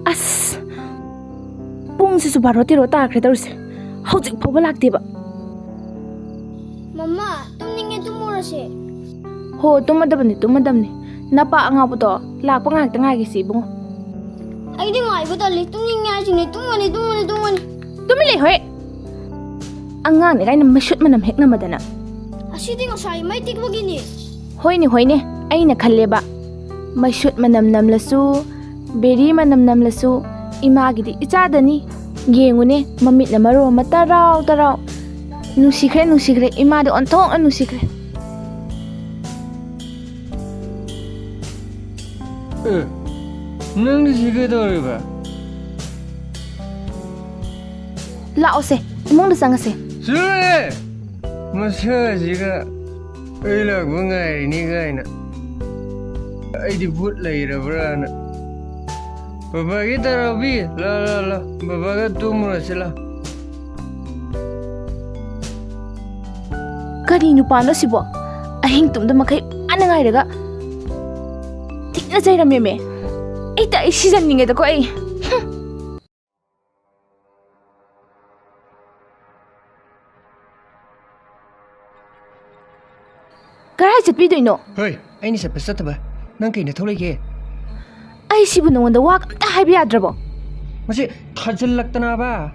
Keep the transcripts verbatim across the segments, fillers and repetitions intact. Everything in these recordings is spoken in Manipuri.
ꯑꯁ, ꯄꯨꯡꯁꯤꯁꯨ ꯕꯥꯔꯣ ꯇꯦꯔꯣ ꯇꯥꯈ꯭ꯔꯦ ꯇꯧꯔꯤꯁꯦ, ꯍꯧꯖꯤꯛ ꯐꯥꯎꯕ ꯂꯥꯛꯇꯦꯕ꯫ ꯃꯃꯥ, ꯇꯨꯝꯅꯤꯡꯉꯦ, ꯇꯨꯝꯃꯨꯔꯁꯦ꯫ ꯍꯣ, ꯇꯨꯝꯃꯗꯕꯅꯤ, ꯇꯨꯝꯃꯗꯕꯅꯤ꯫ ꯅꯄꯥ ꯑꯉꯥꯎꯕꯗꯣ ꯂꯥꯛꯄ ꯉꯥꯏꯍꯥꯛꯇ ꯉꯥꯏꯒꯦꯁꯤ, ꯏꯕꯨꯡꯉꯣ꯫ ꯑꯩꯗꯤ ꯉꯥꯏꯕ ꯇꯜꯂꯤ, ꯇꯨꯝꯅꯤꯡꯉꯦ ꯍꯥꯏꯁꯤꯅꯦ꯫ ꯇꯨꯝꯃꯅꯤ, ꯇꯨꯝꯃꯅꯤ, ꯇꯨꯝꯃꯅꯤ꯫ ꯇꯨꯃꯤꯟ ꯂꯩ, ꯍꯣꯏ꯫ ꯑꯉꯥꯡꯅꯦ ꯀꯥꯏꯅ ꯃꯩꯁꯨꯠ ꯃꯅꯝ ꯍꯦꯛ ꯅꯝꯃꯗꯅ꯫ ꯑꯁꯤꯗꯤ ꯉꯁꯥꯏ ꯃꯩ ꯇꯤꯛꯄꯒꯤꯅꯤ꯫ ꯍꯣꯏꯅꯦ, ꯍꯣꯏꯅꯦ, ꯑꯩꯅ ꯈꯜꯂꯦꯕ꯫ ꯃꯩꯁꯨꯠ ꯃꯅꯝ ꯅꯝꯂꯁꯨ, ꯕꯦꯔꯤ ꯃꯅꯝ ꯅꯝꯂꯁꯨ, ꯏꯃꯥꯒꯤꯗꯤ ꯏꯆꯥꯗꯅꯤ꯫ ꯌꯦꯡꯉꯨꯅꯦ, ꯃꯃꯤꯠꯅ ꯃꯔꯣ ꯑꯃ ꯇꯔꯥꯎ ꯇꯔꯥꯎ꯫ ꯅꯨꯡꯁꯤꯈ꯭ꯔꯦ, ꯅꯨꯡꯁꯤꯈ꯭ꯔꯦ, ꯏꯃꯥꯗꯤ ꯑꯣꯟꯊꯣꯛꯅ ꯅꯨꯡꯁꯤꯈ꯭ꯔꯦ꯫ ꯑꯦ, ꯅꯪꯗꯤ ꯁꯤ ꯀꯩꯗꯧꯔꯤꯕ? ꯂꯥꯛꯑꯣꯁꯦ, ꯏꯃꯨꯡꯗ ꯆꯪꯉꯁꯦ꯫ ꯆꯠꯂꯣꯍꯦ! ꯃꯁꯛꯁꯤꯒ ꯑꯩ ꯂꯥꯛꯄ ꯉꯥꯏꯔꯤꯅꯤ ꯀꯥꯏꯅ꯫ ꯑꯩꯗꯤ ꯚꯨꯠ ꯂꯩꯔꯕ꯭ꯔꯥꯅ꯫ ꯕꯕꯥꯒꯤ ꯇꯔꯥꯎꯕꯤ, ꯂꯥ, ꯂꯥ, ꯂꯥ, ꯕꯕꯥꯒ ꯇꯨꯝꯃꯨꯔꯁꯤ ꯂꯥ꯫ ꯀꯔꯤ ꯅꯨꯄꯥꯅꯣ ꯁꯤꯕꯣ? ꯑꯍꯤꯡ ꯇꯨꯝꯗ ꯃꯈꯩ ꯋꯥꯅ ꯉꯥꯏꯔꯒ ꯊꯤꯅ ꯆꯩꯔꯝꯃꯦꯃꯦ꯫ ꯑꯩ ꯇ-, ꯑꯩ ꯁꯤꯖꯟꯅꯤꯡꯉꯦꯗꯀꯣ ꯑꯩ꯫ ꯍꯨꯝ꯫ ꯀꯔꯥꯏ ꯆꯠꯄꯤꯗꯣꯏꯅꯣ? ꯍꯣꯏ, ꯑꯩꯅ ꯆꯠꯄ ꯆꯠꯇꯕ ꯅꯪ ꯀꯩ ꯅꯊꯧ ꯂꯩꯒꯦ? ꯑꯩ ꯁꯤꯕꯨ ꯅꯉꯣꯟꯗ ꯋꯥ ꯑꯝꯇ ꯍꯥꯏꯕ ꯌꯥꯗ꯭ꯔꯕꯣ? ꯃꯁꯤ ꯊꯥꯖꯤꯜꯂꯛꯇꯅꯕ꯫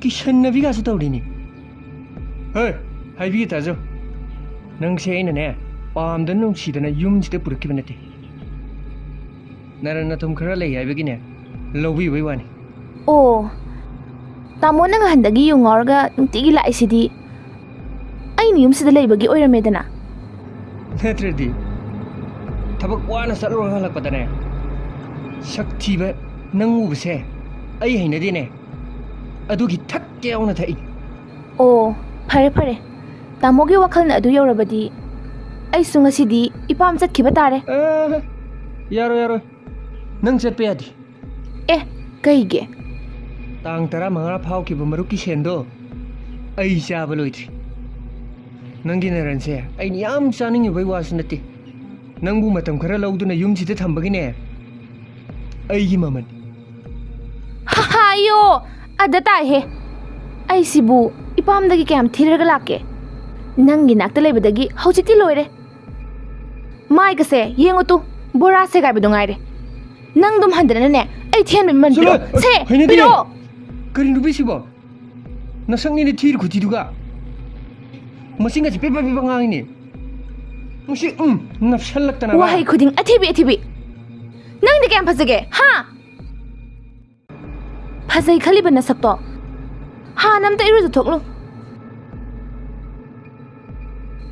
ꯀꯤꯁꯟꯅꯕꯤꯒꯁꯨ ꯇꯧꯔꯤꯅꯤ꯫ ꯍꯣꯏ, ꯍꯥꯏꯕꯤꯒꯦ ꯇꯥꯖꯧ꯫ ꯅꯪꯁꯦ ꯑꯩꯅꯅꯦ, ꯄꯥꯝꯗꯅ ꯅꯨꯡꯁꯤꯗꯅ ꯌꯨꯝꯁꯤꯗ ꯄꯨꯔꯛꯈꯤꯕ ꯅꯠꯇꯦ꯫ ꯅꯔꯟ ꯅꯊꯨꯝ ꯈꯔ ꯂꯩ ꯍꯥꯏꯕꯒꯤꯅꯦ, ꯂꯧꯕꯤꯕꯩ ꯋꯥꯅꯤ꯫ ꯑꯣ, ꯇꯥꯃꯣ ꯅꯪ ꯍꯟꯗꯛꯀꯤ ꯌꯨ ꯉꯥꯎꯔꯒ ꯅꯨꯡꯇꯤꯒꯤ ꯂꯥꯛꯏꯁꯤꯗꯤ ꯑꯩꯅ ꯌꯨꯝꯁꯤꯗ ꯂꯩꯕꯒꯤ ꯑꯣꯏꯔꯝꯃꯦꯗꯅ꯫ ꯅꯠꯇ꯭ꯔꯗꯤ ꯊꯕꯛ ꯋꯥꯅ ꯆꯠꯂꯨꯔꯒ ꯍꯜꯂꯛꯄꯗꯅꯦ, ꯁꯛ ꯊꯤꯕ ꯅꯪ ꯎꯕꯁꯦ ꯑꯩ ꯍꯩꯅꯗꯦꯅꯦ꯫ ꯑꯗꯨꯒꯤ ꯊꯛꯀꯦ ꯌꯥꯎꯅ ꯊꯛꯏ꯫ ꯑꯣ, ꯐꯔꯦ ꯐꯔꯦ, ꯇꯥꯃꯣꯒꯤ ꯋꯥꯈꯜꯅ ꯑꯗꯨ ꯌꯧꯔꯕꯗꯤ ꯑꯩꯁꯨ ꯉꯁꯤꯗꯤ ꯏꯄꯥꯝ ꯆꯠꯈꯤꯕ ꯇꯥꯔꯦ꯫ ꯑꯦ, ꯌꯥꯔꯣꯏ, ꯌꯥꯔꯣꯏ, ꯅꯪ ꯆꯠꯄ ꯌꯥꯗꯦ꯫ ꯑꯦ, ꯀꯩꯒꯤ? ꯇꯥꯡ ꯇꯔꯥꯃꯉꯥ ꯐꯥꯎꯈꯤꯕ ꯃꯔꯨꯞꯀꯤ ꯁꯦꯟꯗꯣ ꯑꯩ ꯆꯥꯕ ꯂꯣꯏꯗ꯭ꯔꯤ꯫ ꯅꯪꯒꯤ ꯅꯔꯟꯁꯦ ꯑꯩꯅ ꯌꯥꯝ ꯆꯥꯅꯤꯡꯉꯤꯕꯩ ꯋꯥꯁꯨ ꯅꯠꯇꯦ꯫ ꯅꯪꯕꯨ ꯃꯇꯝ ꯈꯔ ꯂꯧꯗꯨꯅ ꯌꯨꯝꯁꯤꯗ ꯊꯝꯕꯒꯤꯅꯦ, ꯑꯩꯒꯤ ꯃꯃꯜ꯫ ꯍꯥ, ꯍꯥ, ꯑꯌꯣ! ꯑꯗ ꯇꯥꯏꯍꯦ꯫ ꯑꯩꯁꯤꯕꯨ ꯏꯄꯥꯝꯗꯒꯤ ꯀꯌꯥꯝ ꯊꯤꯔꯒ ꯂꯥꯛꯀꯦ? ꯅꯪꯒꯤ ꯅꯥꯛꯇ ꯂꯩꯕꯗꯒꯤ ꯍꯧꯖꯤꯛꯇꯤ ꯂꯣꯏꯔꯦ꯫ ꯃꯥꯏꯒꯁꯦ ꯌꯦꯡꯉꯨ ꯇꯨ, ꯕꯣꯔꯥ ꯁꯦꯒꯥꯏꯕꯗꯣ ꯉꯥꯏꯔꯦ꯫ ꯅꯪ ꯑꯗꯨꯝ ꯍꯟꯗꯅꯅꯦ ꯑꯩ ꯊꯤꯍꯟꯕ ꯃꯃꯜ ꯆꯠꯂꯣ! ꯄꯤꯔꯛꯑꯣ꯫ ꯁꯦ, ꯍꯩꯅꯗꯦ! ꯄꯤꯔꯛꯑꯣ! ꯀꯔꯤꯅꯣ ꯅꯨꯄꯤꯁꯤꯕꯣ? ꯅꯁꯛꯅꯤꯅꯦ ꯊꯤꯔꯤ ꯈꯨꯊꯤꯗꯨꯒ꯫ ꯃꯆꯤꯟꯒꯁꯦ ꯄꯦꯄ ꯄꯦꯄ ꯉꯥꯡꯉꯤꯅꯦ꯫ ꯃꯁꯤ, ꯎꯝ, ꯅꯞꯁꯜꯂꯛꯇꯅꯕ꯫ ꯋꯥꯍꯩ ꯈꯨꯗꯤꯡ ꯑꯊꯤꯕꯤ ꯑꯊꯤꯕꯤ꯫ ꯅꯪꯗꯤ ꯀꯌꯥꯝ ꯐꯖꯒꯦ, ꯍꯥ? ꯐꯖꯩ ꯈꯜꯂꯤꯕ ꯅꯁꯛꯇꯣ? ꯍꯥꯟꯅ ꯑꯝꯇ ꯏꯔꯨꯖꯊꯣꯛꯂꯨ꯫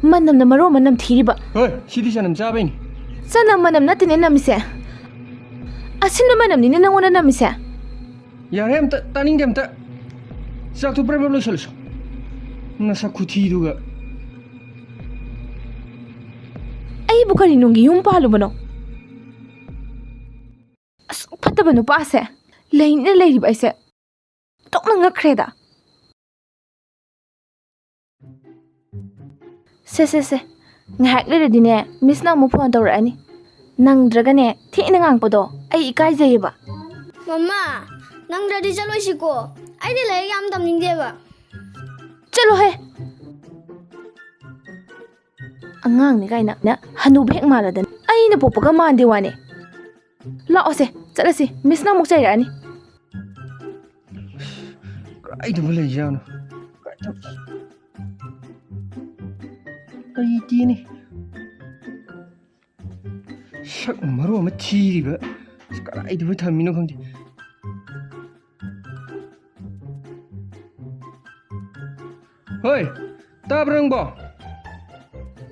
ꯃꯅꯝꯅ ꯃꯔꯣꯟ ꯑꯃ ꯅꯝꯊꯤꯔꯤꯕ꯫ ꯍꯣꯏ, ꯁꯤꯗꯤ ꯆꯅꯝ ꯆꯥꯕꯩꯅꯤ꯫ ꯆꯅꯝ ꯃꯅꯝ ꯅꯠꯇꯦꯅꯦ ꯅꯝꯃꯤꯁꯦ꯫ ꯑꯁꯤꯟꯕ ꯃꯅꯝꯅꯤꯅꯦ ꯅꯪꯉꯣꯟꯗ ꯅꯝꯃꯤꯁꯦ꯫ ꯌꯥꯔꯦ, ꯑꯝꯇ ꯇꯥꯅꯤꯡꯗꯦ ꯑꯝꯇ꯫ ꯆꯥꯛꯇꯣ ꯄ꯭ꯔꯞ ꯄ꯭ꯔꯞ ꯂꯣꯏꯁꯜꯂꯨꯁꯣ꯫ ꯅꯁꯛ ꯈꯨꯊꯤꯗꯨꯒ꯫ ꯑꯩꯕꯨ ꯀꯔꯤ ꯅꯨꯡꯒꯤ ꯌꯨꯝ ꯄꯥꯜꯂꯨꯕꯅꯣ? ꯑꯁꯨꯛ ꯐꯠꯇꯕ ꯅꯨꯄꯥꯁꯦ ꯂꯩꯅ ꯂꯩꯔꯤꯕ ꯑꯩꯁꯦ ꯇꯣꯛꯅ ꯉꯛꯈ꯭ꯔꯦꯗ꯫ ꯁꯦ, ꯁꯦ, ꯁꯦ, ꯉꯥꯏꯍꯥꯛ ꯂꯩꯔꯗꯤꯅꯦ ꯃꯤꯁꯅ ꯑꯃꯨꯛ ꯐꯣꯟ ꯇꯧꯔꯛꯑꯅꯤ꯫ ꯅꯪꯗ꯭ꯔꯒꯅꯦ ꯊꯦꯡꯅ ꯉꯥꯡꯄꯗꯣ ꯑꯩ ꯏꯀꯥꯏꯖꯩꯌꯦꯕ꯫ ꯃꯃꯥ, ꯅꯪꯗ꯭ꯔꯗꯤ ꯆꯠꯂꯣꯏꯁꯤꯀꯣ꯫ ꯑꯩꯗꯤ ꯂꯥꯏꯔꯤꯛ ꯌꯥꯝ ꯇꯝꯅꯤꯡꯗꯦꯕ꯫ ꯆꯠꯂꯣꯍꯦ꯫ ꯑꯉꯥꯡꯅꯤ ꯀꯥꯏꯅ ꯅ ꯍꯅꯨꯕ ꯍꯦꯛ ꯃꯥꯜꯂꯗꯅ꯫ ꯑꯩꯅ ꯄꯣꯛꯄꯒ ꯃꯥꯟꯗꯦ ꯋꯥꯅꯦ꯫ ꯂꯥꯛꯑꯣꯁꯦ, ꯆꯠꯂꯁꯤ, ꯃꯤꯁꯅ ꯑꯃꯨꯛ ꯆꯩꯔꯛꯑꯅꯤ꯫ ꯀꯗꯥꯏꯗꯕꯨ ꯂꯩꯖꯥꯠꯅꯣ? ꯂꯩꯇꯦꯅꯦ꯫ ꯁꯛ ꯃꯔꯣꯟ ꯑꯃ ꯊꯤꯔꯤꯕ꯫ ꯑꯁ, ꯀꯗꯥꯏꯗꯕꯨ ꯊꯝꯃꯤꯅꯣ ꯈꯪꯗꯦ꯫ ꯍꯣꯏ, ꯇꯥꯕ꯭ꯔꯥ ꯅꯪꯕꯣ?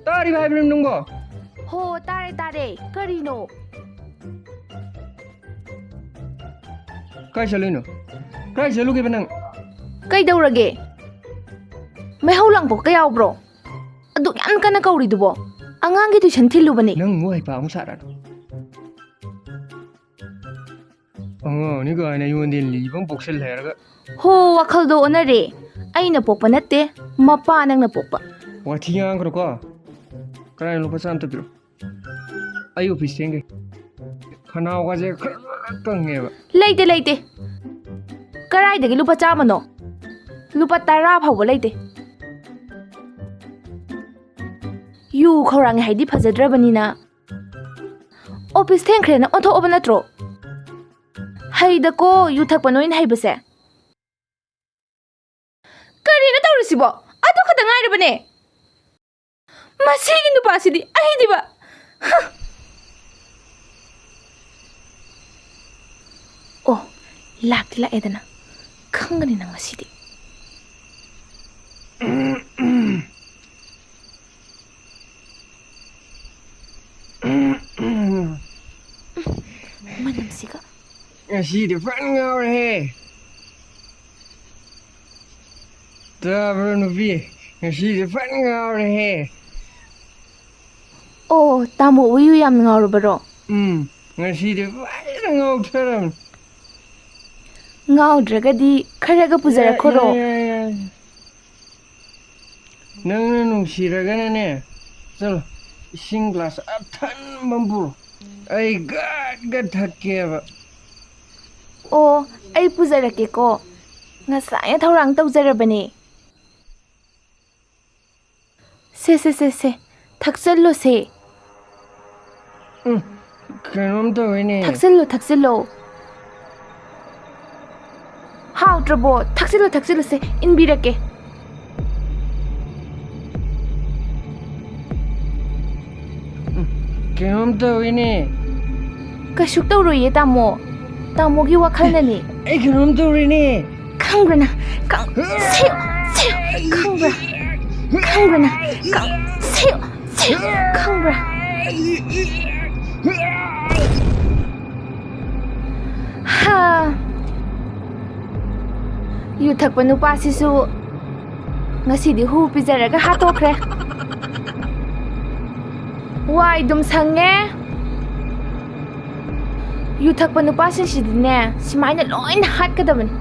ꯇꯥꯔꯤꯕ ꯍꯥꯏꯕ꯭ꯔꯥ ꯅꯪꯕꯣ? ꯍꯣ, ꯇꯥꯔꯦ, ꯇꯥꯔꯦ꯫ ꯀꯔꯤꯅꯣ? ꯀꯥꯏ ꯆꯠꯂꯨꯏꯅꯣ? ꯀꯥꯏ ꯆꯠꯂꯨꯒꯦꯕ ꯅꯪ? ꯀꯩꯗꯧꯔꯒꯦ? ꯃꯩꯍꯧ ꯂꯥꯡꯄꯣꯛꯀ ꯌꯥꯎꯕ꯭ꯔꯣ? ꯑꯗꯨꯛ ꯌꯥꯝ ꯀꯟꯅ ꯀꯧꯔꯤꯗꯨꯕꯣ? ꯑꯉꯥꯡꯒꯤ tuition ꯊꯤꯜꯂꯨꯕꯅꯦ꯫ ꯅꯪ ꯑꯃꯨꯛ ꯍꯩꯄꯥ ꯑꯃꯨꯛ ꯁꯥꯔꯅꯨ꯫ ꯑꯉꯥꯡꯅꯤ ꯀꯥꯏꯅ ꯑꯩꯉꯣꯟꯗ ꯂꯤꯕ ꯑꯃ ꯄꯣꯛꯁꯜꯂꯦ ꯍꯥꯏꯔꯒ꯫ ꯍꯣ, ꯋꯥꯈꯜꯗꯣ ꯑꯣꯟꯅꯔꯦ꯫ ꯑꯩꯅ ꯄꯣꯛꯄ ꯅꯠꯇꯦ, ꯃꯄꯥ ꯅꯪꯅ ꯄꯣꯛꯄ꯫ ꯋꯥꯊꯤ ꯉꯥꯡꯒꯅꯨꯀꯣ꯫ ꯀꯅꯥꯅꯣ ꯂꯨꯄꯥ ꯆꯥꯝꯃ ꯇꯞꯄꯤꯔꯣ? ꯑꯩ office ꯊꯦꯡꯒꯦ꯫ ꯈꯅꯥꯎꯒꯁꯦ ꯈꯔ ꯀꯪꯉꯦꯕ꯫ ꯂꯩꯇꯦ, ꯂꯩꯇꯦ꯫ ꯀꯔꯥꯏꯗꯒꯤ ꯂꯨꯄꯥ ꯆꯥꯝꯃꯅꯣ? ꯂꯨꯄꯥ ꯇꯔꯥ ꯐꯥꯎꯕ ꯂꯩꯇꯦ꯫ ꯌꯨ ꯈꯧꯔꯥꯡꯉꯦ ꯍꯥꯏꯗꯤ ꯐꯖꯗ꯭ꯔꯕꯅꯤꯅ꯫ ꯑꯣꯐꯤꯁ ꯊꯦꯡꯈ꯭ꯔꯦꯅ ꯑꯣꯟꯊꯣꯛꯑꯕ ꯅꯠꯇ꯭ꯔꯣ? ꯍꯩꯗꯀꯣ, ꯌꯨ ꯊꯛꯄ ꯅꯣꯏꯅ ꯍꯩꯕꯁꯦ꯫ ꯀꯔꯤꯅꯣ ꯇꯧꯔꯤꯁꯤꯕꯣ? ꯑꯗꯨ ꯈꯛꯇ ꯉꯥꯏꯔꯕꯅꯦ꯫ ꯃꯁꯤꯒꯤ ꯅꯨꯄꯥꯁꯤꯗꯤ ꯑꯩꯗꯤꯕ꯫ ꯍ! ꯑꯣ, ꯂꯥꯛꯇꯤ ꯂꯥꯛꯑꯦꯗꯅ꯫ ꯈꯪꯒꯅꯤ ꯅꯪ ꯉꯁꯤꯗꯤ꯫ ꯃꯅꯝꯁꯤꯒ꯫ ꯉꯁꯤꯗꯤ ꯐꯖꯅ ꯉꯥꯎꯔꯦꯍꯦ꯫ ꯇꯥꯕ꯭ꯔꯣ ꯅꯨꯄꯤ? ꯉꯁꯤꯗꯤ ꯐꯖꯅ ꯉꯥꯎꯔꯦꯍꯦ꯫ ꯑꯣ, ꯇꯥꯃꯣ ꯎꯌꯨ ꯌꯥꯝ ꯉꯥꯎꯔꯕꯔꯣ? ꯎꯝ, ꯉꯁꯤꯗꯤ ꯐꯖꯅ ꯉꯥꯎꯊꯔꯝꯅꯤ꯫ ꯉꯥꯎꯗ꯭ꯔꯒꯗꯤ ꯈꯔꯒ ꯄꯨꯖꯔꯛꯈꯣꯔꯣ? ꯌꯥꯏ, ꯌꯥꯏ, ꯌꯥꯏ, ꯌꯥꯏ꯫ ꯅꯪꯅ ꯅꯨꯡꯁꯤꯔꯒꯅꯅꯦ, ꯆꯠꯂꯣ, ꯏꯁꯤꯡ ꯒ꯭ꯂꯥꯁ ꯑꯊꯟꯕ ꯑꯃ ꯄꯨꯔꯣ꯫ ꯑꯩ ꯒꯠ ꯒꯠ ꯊꯛꯀꯦꯕ꯫ ꯑꯣ, ꯑꯩ ꯄꯨꯖꯔꯛꯀꯦꯀꯣ꯫ ꯉꯁꯥꯏꯅ ꯊꯧꯔꯥꯡ ꯇꯧꯖꯔꯕꯅꯦ꯫ ꯁꯦ, ꯁꯦ, ꯁꯦ, ꯁꯦ, ꯊꯛꯆꯜꯂꯣꯁꯦ꯫ ꯎꯝ, ꯀꯩꯅꯣꯝ ꯇꯧꯋꯤꯅꯦ꯫ ꯊꯛꯆꯜꯂꯣ, ꯊꯛꯆꯜꯂꯣ꯫ ꯍꯥꯎꯇ꯭ꯔꯕꯣ? ꯊꯛꯆꯜꯂꯣ, ꯊꯛꯆꯜꯂꯣꯁꯦ, ꯏꯟꯕꯤꯔꯛꯀꯦ꯫ ꯎꯝ, ꯀꯩꯅꯣꯝ ꯇꯧꯋꯤꯅꯦ꯫ ꯀꯩꯁꯨ ꯇꯧꯔꯣꯏꯌꯦ, ꯇꯥꯃꯣ꯫ ꯇꯥꯃꯣꯒꯤ ꯋꯥꯈꯜꯅꯅꯦ꯫ ꯑꯩ ꯀꯩꯅꯣꯝ ꯇꯧꯔꯤꯅꯦ꯫ ꯈꯪꯕ꯭ꯔꯥ ꯅꯪ? ꯈꯪ-, ꯁꯦ, ꯁꯦ, ꯈꯪꯕ꯭ꯔꯥ? ꯈꯪꯕ꯭ꯔꯥ ꯅꯪ? ꯈꯪ-, ꯁꯦ, ꯁꯦ, ꯈꯪꯕ꯭ꯔꯥ? ꯍꯥ꯫ ꯌꯨ ꯊꯛꯄ ꯅꯨꯄꯥꯁꯤꯁꯨ ꯉꯁꯤꯗꯤ ꯍꯨ ꯄꯤꯖꯔꯒ ꯍꯥꯠꯇꯣꯛꯈ꯭ꯔꯦ꯫ ꯋꯥꯏ ꯑꯗꯨꯝ ꯁꯪꯉꯦ꯫ ꯌꯨ ꯊꯛꯄ ꯅꯨꯄꯥꯁꯤꯡꯁꯤꯗꯤꯅꯦ, ꯁꯨꯃꯥꯏꯅ ꯂꯣꯏꯅ ꯍꯥꯠꯀꯗꯕꯅꯤ꯫